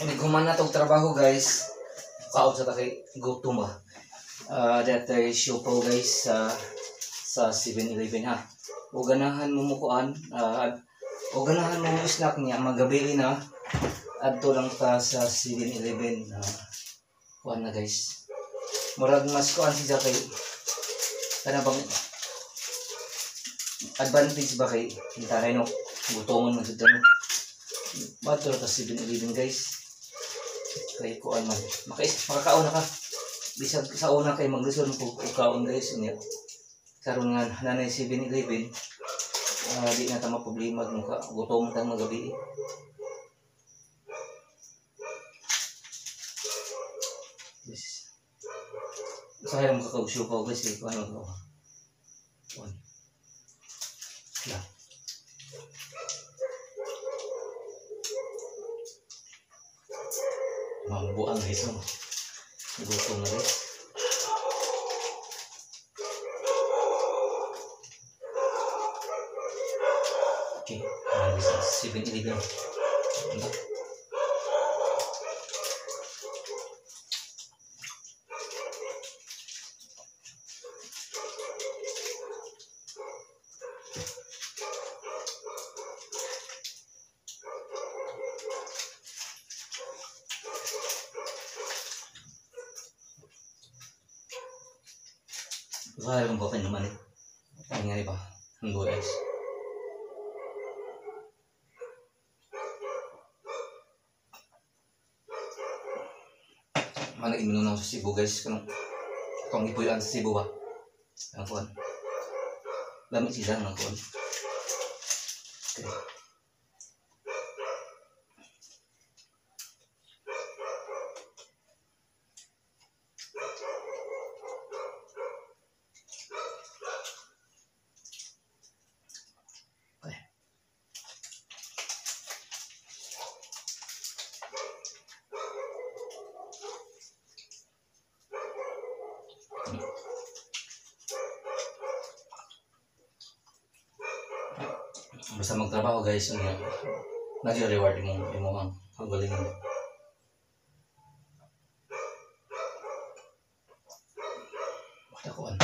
Naghuman na tog trabaho, guys. Kaon sa ta kay gutom ba. That is siopaw, guys, sa 7-Eleven ha. O ganahan mo mo kuan, o ganahan mo mo snack niya magabi na adto lang ta sa 7-Eleven, kuan na, guys. Murag mas kuan siya kay kana bang advantage ba kay hintaray no, gutomon man jud ta no. Madto ra ta 7-Eleven, guys. Kay kuan man, makakaon na ka. Bisag sa una kay maglisod ko og kaon, guys, unya. Karon nga nanay 7-Eleven, di na ta maproblema mo ka gutom tang magabi. Yes. Usahay mo kakaog siopaw, guys, eh, kuan mo. Kuan. Yeah. Mambuang, guys, no. Gutom na, guys. Okay, guys, 7-Eleven. Ano? Usahay lang ba naman eh. Ay nga ba? Ang guys. Mana inom na ako sa Cebu, guys. Kanang itong ipuyan sa Cebu ba? Ang kuan. Lami sila ng kuan. Okay. Okay. Basta magtrabaho, guys, ano, nag-reward imo ang kagalingan. Wala ko ano.